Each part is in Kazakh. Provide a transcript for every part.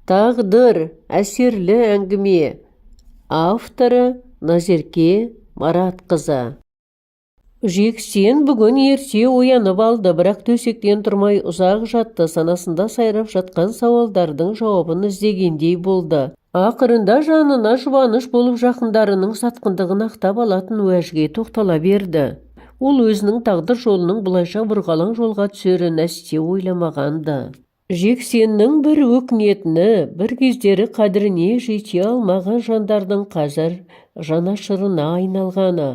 Тағдыр әсерлі әңгіме. Авторы Назерке Маратқызы. Жексен бүгін ерте оянып алды, бірақ төсектен тұрмай ұзақ жатты, санасында сайрап жатқан сауалдардың жауабын іздегендей болды. Ақырында жанына жұбаныш болып жақындарының сатқындығын ақтап алатын уәжге тоқтала берді. Ол өзінің тағдыр жолының бұлайша бұрғалаң жолға түсерін әсте ойламаған-ды. Жексеннің бір өкінетіні, бір кездері қадіріне жете алмаған жандардың қазір жанашырына айналғаны.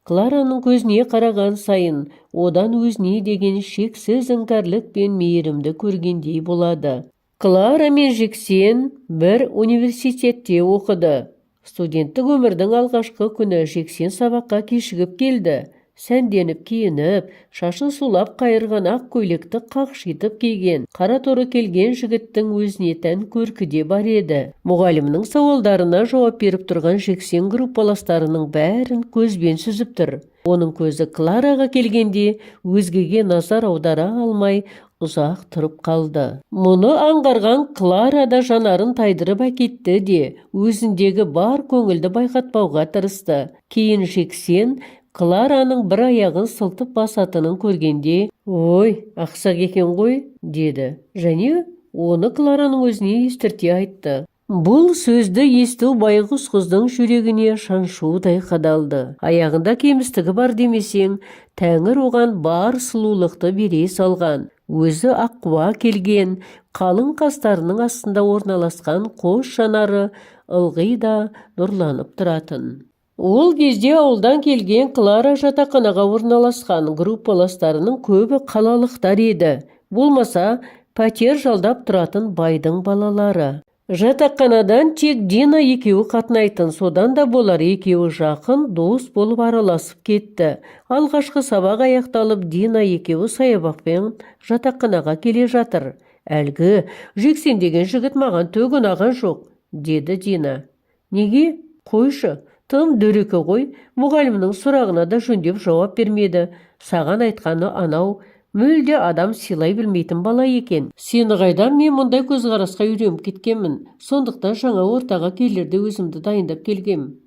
Клараның көзіне қараған сайын одан өзіне деген шексіз іңкәрлік пен мейірімді көргендей болады. Клара мен Жексен бір университетте оқыды. Студенттік өмірдің алғашқы күні Жексен сабаққа кешігіп келді. Сәнденіп киініп, шашын сулап қайырған ақ көйлекті қақшитып киген, қара торы келген жігіттің өзіне тән көркі де бар еді. Мұғалімнің сауалдарына жауап беріп тұрған Жексен группаластарының бәрін көзбен сүзіп тұр. Оның көзі Клараға келгенде өзгеге назар аудара алмай ұзақ тұрып қалды. Мұны аңғарған Клара да жанарын тайдырып әкетті де, өзіндегі бар көңілді байқатпауға тырысты. Кейін Жексен Клараның бір аяғын сылтып басатынын көргенде, «Ой, ақсақ екен ғой», деді. Және оны Клараның өзіне естірте айтты. Бұл сөзді есту байғұс қыздың жүрегіне шаншудай қадалды. Аяғында кемістігі бар демесең, тәңір оған бар сұлулықты бере салған. Өзі аққуа келген, қалың қастарының астында орналасқан қос жанары ылғи да нұрланып тұратын. Ол кезде ауылдан келген Клара жатақханаға орналасқан. Группаластарының көбі қалалықтар еді. Болмаса, пәтер жалдап тұратын байдың балалары. Жатақханадан тек Дина екеуі қатынайтын, содан да болар екеуі жақын дос болып араласып кетті. Алғашқы сабақ аяқталып, Дина екеуі саябақпен жатақханаға келе жатыр. «Әлгі Жексен деген жігіт маған түк ұнаған жоқ», деді Дина. «Неге? Қойшы, тым дөрекі ғой, мұғалімнің сұрағына да жөндеп жауап бермеді. Саған айтқаны анау, мүлде адам сыйлай білмейтін бала екен». «Сені қайдам, мен мұндай көзқарасқа үйреніп кеткенмін. Сондықтан жаңа ортаға келерде өзімді дайындап келгем».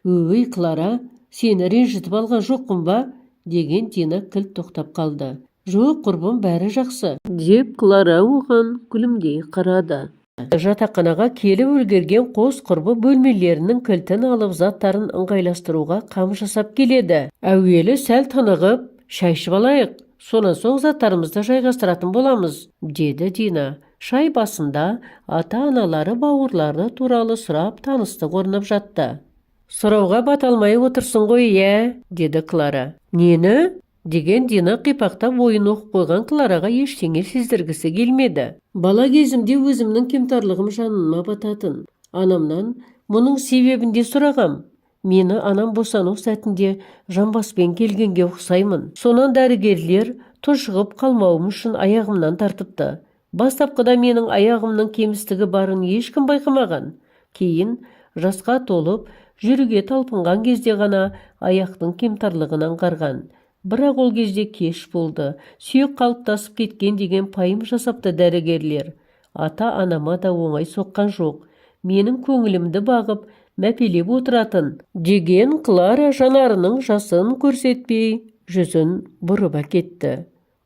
«Өй, Клара, сені ренжітіп алған жоқпын ба?» деген Дина кілт тоқтап қалды. «Жоқ, құрбым, бәрі жақсы», деп Клара оған күлімдей қарады. Жатақханаға келіп үлгерген қос құрбы бөлмелерінің кілтін алып, заттарын ыңғайластыруға қам жасап келеді. «Әуелі сәл тынығып, шай ішіп алайық, сонан соң заттарымызды жайғастыратын боламыз», деді Дина. Шай басында ата-аналары, бауырлары туралы сұрап, таныстық орнап жатты. «Сұрауға бата алмай отырсың ғой, иә?» деді Клара. «Нені?» деген Дина қипақтап, ойын оқып қойған Клараға ештеңе сездіргісі келмеді. «Бала кезімде өзімнің кемтарлығым жаныма бататын. Анамнан мұның себебін де сұрағам. Мені анам босану сәтінде жамбаспен келгенге ұқсаймын. Сонан дәрігерлер тұншығып қалмауым үшін аяғымнан тартыпты. Бастапқыда менің аяғымның кемістігі барын ешкім байқамаған. Кейін жасқа толып, жүруге талпынған кезде ғана аяқтың кемтарлығын аңғарған. Бірақ ол кезде кеш болды, сүйек қалыптасып кеткен деген пайым жасапты дәрігерлер. Ата-анама да оңай соққан жоқ. Менің көңілімді бағып, мәпелеп отыратын», деген Клара жанарының жасын көрсетпей, жүзін бұрып әкетті.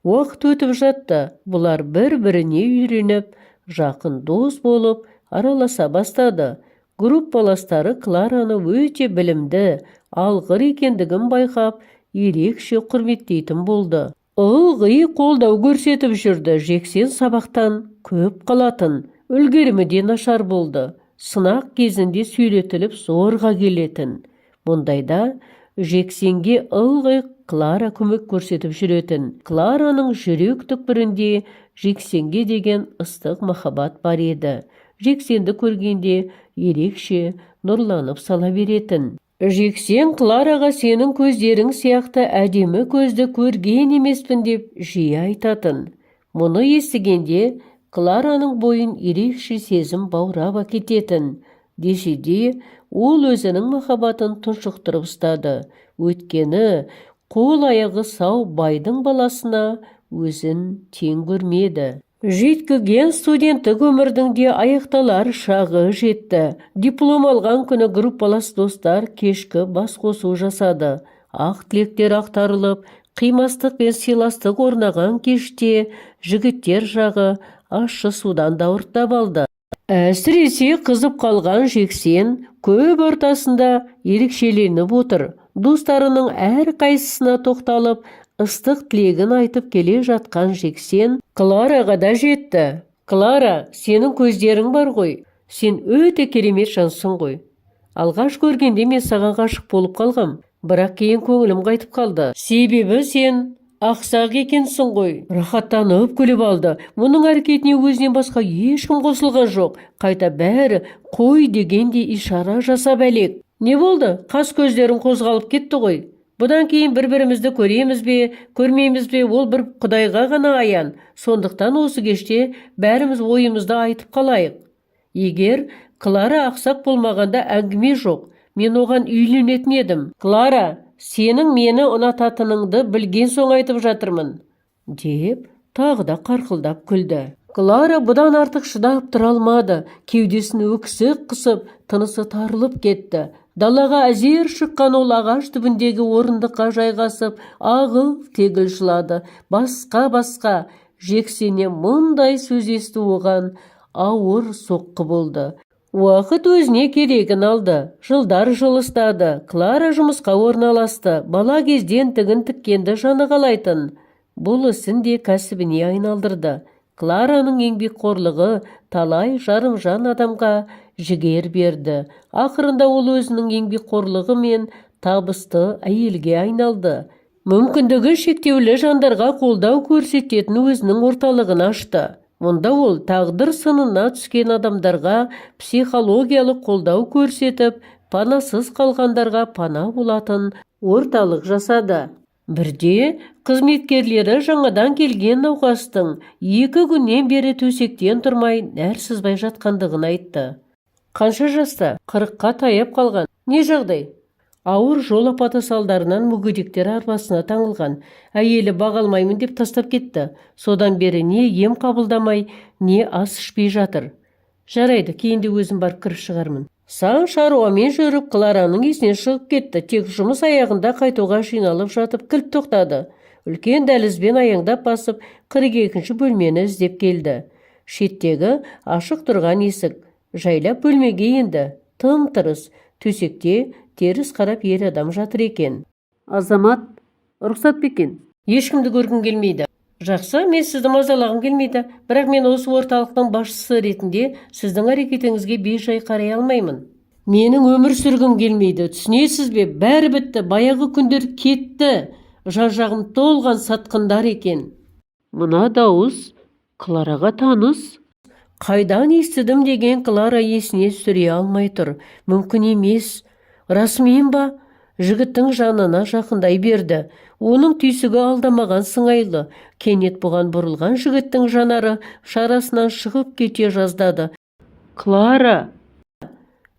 Уақыт өтіп жатты. Бұлар бір-біріне үйреніп, жақын дос болып араласа бастады. Группаластары Клараны өте білімді, алғыр екендігін байқап, ерекше құрметтейтін болды. Ылғи қолдау көрсетіп жүрді. Жексен сабақтан көп қалатын, үлгерімі де нашар болды. Сынақ кезінде сүйретіліп зорға келетін. Мұндайда Жексенге ылғи Клара көмек көрсетіп жүретін. Клараның жүрек түкпірінде Жексенге деген ыстық махаббат бар еді. Жексенді көргенде ерекше нұрланып сала беретін. Жексен Клараға «Сенің көздерің сияқты әдемі көзді көрген емеспін» деп жиі айтатын. Мұны естігенде Клараның бойын ерекше сезім баурап әкететін. Десе де, ол өзінің махаббатын тұншықтырып ұстады. Өйткені қол аяғы сау байдың баласына өзін тең көрмеді. Жүйткіген студенттік өмірдің де аяқталар шағы жетті. Диплом алған күні группалас достар кешкі басқосу жасады. Ақ тілектер ақтарылып, қимастық пен сыйластық орнаған кеште жігіттер жағы ащы судан да ұрттап алды. Әсіресе қызып қалған Жексен көп ортасында ерекшеленіп отыр. Достарының әрқайсысына тоқталып, ыстық тілегін айтып келе жатқан Жексен Клараға да жетті. «Клара, сенің көздерің бар ғой, сен өте керемет жансың ғой. Алғаш көргенде мен саған ғашық болып қалғам, бірақ кейін көңілім қайтып қалды. Себебі сен ақсақ екенсің ғой». Рахаттанып күліп алды. Мұның әрекетіне өзінен басқа ешкім қосылған жоқ. Қайта бәрі қой дегендей ишара жасап әлек. «Не болды, қас көздерің қозғалып кетті ғой. Бұдан кейін бір-бірімізді көреміз бе, көрмейміз бе, ол бір құдайға ғана аян. Сондықтан осы кеште бәріміз ойымызды айтып қалайық. Егер Клара ақсақ болмағанда, әңгіме жоқ, мен оған үйленетін едім. Клара, сенің мені ұнататыныңды білген соң айтып жатырмын», — деп тағы да қарқылдап күлді. Клара бұдан артық шыдап тұра алмады. Кеудесін өксік қысып, тынысы тарылып кетті. Далаға әзер шыққан ол ағаш түбіндегі орындыққа жайғасып, ағыл-тегіл жылады. Басқа-басқа Жексеннен мұндай сөз есту оған ауыр соққы болды. Уақыт өзіне керегін алды. Жылдар жылыстады. Клара жұмысқа орналасты. Бала кезден тігін тіккенді жаны қалайтын. Бұл ісін де кәсібіне айналдырды. Клараның еңбекқорлығы талай жарымжан адамға жігер берді. Ақырында ол өзінің еңбекқорлығымен табысты әйелге айналды. Мүмкіндігі шектеулі жандарға қолдау көрсететін өзінің орталығын ашты. Мұнда ол тағдыр сынына түскен адамдарға психологиялық қолдау көрсетіп, панасыз қалғандарға пана болатын орталық жасады. Бірде қызметкерлері жаңадан келген науқастың 2 күннен бері төсектен тұрмай, нәр сызбай жатқандығын айтты. «Қанша жаста?» «40-қа таяп қалған». «Не жағдай?» «Ауыр жол апаты салдарынан мүгедектер арбасына таңылған. Әйелі баға алмаймын деп тастап кетті. Содан бері не ем қабылдамай, не ас ішпей жатыр». «Жарайды, кейінде өзім барып кіріп шығармын». Сан шаруамен жүріп, Клараның есінен шығып кетті. Тек жұмыс аяғында қайтуға жиналып жатып кілт тоқтады. Үлкен дәлізбен аяңдап басып, 42-ші бөлмені іздеп келді. Шеттегі ашық тұрған есік. Жайлап бөлмеге енді. Тым тырыс. Төсекте теріс қарап ер адам жатыр екен. Азамат, рұқсат па екен? «Ешкімді көргім келмейді». «Жақсы, мен сізді мазалағым келмейді, бірақ мен осы орталықтың басшысы ретінде сіздің әрекетіңізге бейжай қарай алмаймын». «Менің өмір сүргім келмейді, түсінесіз бе? Бәрі бітті, баяғы күндер кетті. Жан жағым толған сатқындар екен». Мына дауыс Клараға таныс. Қайдан естідім деген Клара есіне түсіре алмай тұр. Мүмкін емес. Расымен ба? Жігіттің жанына жақындай берді. Оның түйсігі алдамаған сыңайлы. Кенет бұған бұрылған жігіттің жанары шарасынан шығып кете жаздады. «Клара!»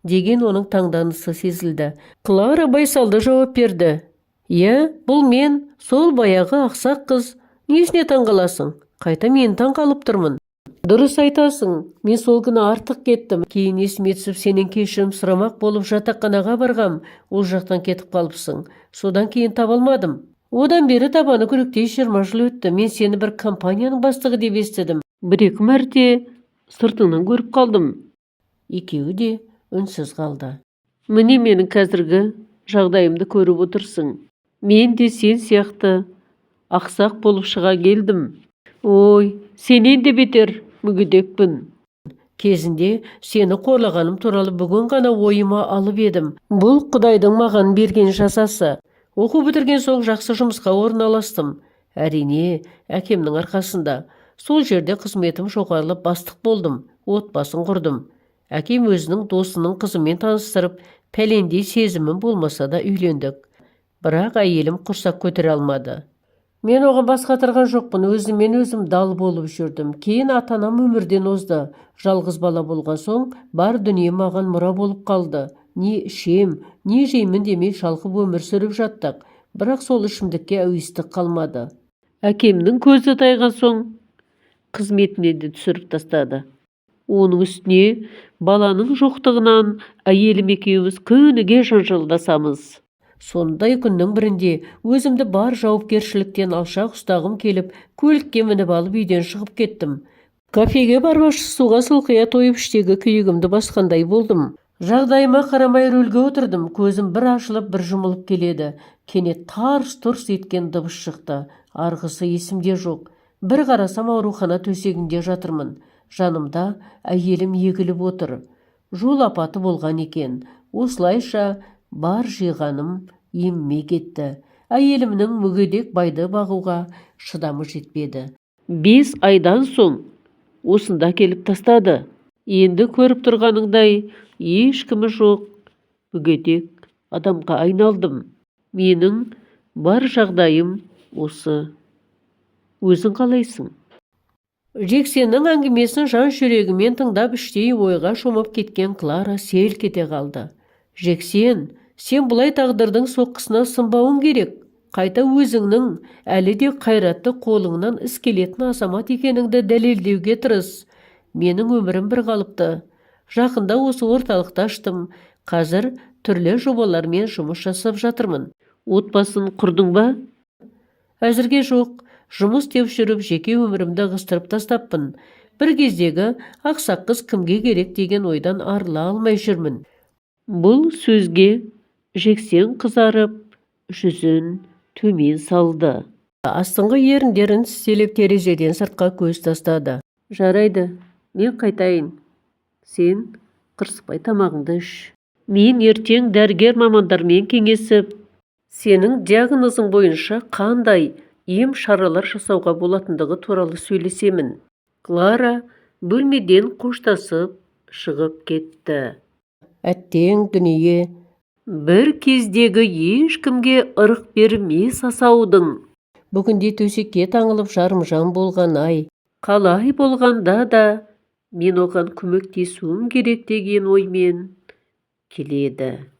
деген оның таңданысы сезілді. Клара байсалды жауап берді: «Иә, бұл мен, сол баяғы ақсақ қыз. Несіне таңғаласың? Қайта мен таңғалып тұрмын». «Дұрыс айтасың, мен сол күні артық кеттім. Кейін есіме түсіп, сенен кешірім сұрамақ болып жатақханаға барғам. Ол жақтан кетіп қалыпсың. Содан кейін таба алмадым. Одан бері табаны күректей 20 жыл өтті. Мен сені бір компанияның бастығы деп естідім». Бір екі мәрте сыртыңнан көріп қалдым. Екеуі де үнсіз қалды. Міне, менің қазіргі жағдайымды көріп отырсың. Мен де сен сияқты ақсақ болып шыға келдім. Ой, сенен де бетер мүгедекпін. «Кезінде сені қорлағаным туралы бүгін ғана ойыма алып едім. Бұл құдайдың маған берген жазасы. Оқу бітірген соң жақсы жұмысқа орналастым. Әрине, әкемнің арқасында. Сол жерде қызметім жоғарылап, бастық болдым, отбасын құрдым. Әкем өзінің досының қызымен таныстырып, пәлендей сезімім болмаса да үйлендік. Бірақ әйелім құрсақ көтере алмады. Мен оған бас қатырған жоқпын, өзіммен өзім дал болып жүрдім. Кейін ата анам өмірден озды. Жалғыз бала болған соң, бар дүние маған мұра болып қалды. Не ішем, не жеймін демей, шалқып өмір сүріп жаттық. Бірақ сол ішімдікке әуестік қалмады». Әкемнің көзі тайған соң Қызметінен де түсіріп тастады. Оның үстіне баланың жоқтығынан әйелім екеуміз күніге жанжалдасамыз. Сондай күннің бірінде өзімді бар жауапкершіліктен алшақ ұстағым келіп, көлікке мініп алып, үйден шығып кеттім. Кафеге барып, ащы суға сылқия тойып, іштегі күйігімді басқандай болдым. Жағдайыма қарамай рөлге отырдым. Көзім бір ашылып, бір жұмылып келеді. Кенет тарс-тұрс еткен дыбыс шықты. Арғысы есімде жоқ. Бір қарасам, аурухана төсегінде жатырмын. Жанымда әйелім егіліп отыр. Жол апаты болған екен. Осылайша бар жиғаным еміме кетті. Әйелімнің мүгедек байды бағуға шыдамы жетпеді. 5 айдан соң осында келіп тастады. Енді көріп тұрғаныңдай, ешкімі жоқ мүгедек адамға айналдым. Менің бар жағдайым осы. Өзің қалайсың? Жексеннің әңгімесін жан жүрегімен тыңдап, іштей ойға шомып кеткен Клара селк ете қалды. «Жексен, сен бұлай тағдырдың соққысына сынбауың керек. Қайта өзіңнің әлі де қайратты, қолыңнан іс келетін азамат екеніңді дәлелдеуге тырыс. Менің өмірім бір қалыпты. Жақында осы орталықты аштым. Қазір түрлі жобалармен жұмыс жасап жатырмын». Отбасын құрдың ба? «Әзірге жоқ. Жұмыс істеп жүріп, жеке өмірімді ығыстырып тастаппын. Бір кездегі ақсақ қыз кімге керек деген ойдан арыла алмай жүрмін». Бұл сөзге Жексен қызарып, жүзін төмен салды. Астыңғы еріндерін тістелеп, терезеден сыртқа көз тастады. Жарайды, мен қайтайын. Сен қырсықпай тамағыңды іш. Мен ертең дәрігер мамандармен кеңесіп, сенің диагнозың бойынша қандай ем шаралар жасауға болатындығы туралы сөйлесемін. Клара бөлмеден қоштасып шығып кетті. Әттең, дүние! Бір кездегі ешкімге ырық бермес асаудың бүгінде төсекке таңылып, жарымжан болған ай. Қалай болғанда да мен оған көмектесуім керек деген оймен келеді.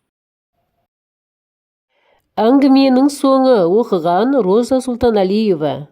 Әңгіменің соңы. Оқыған Роза Сұлтаналиева.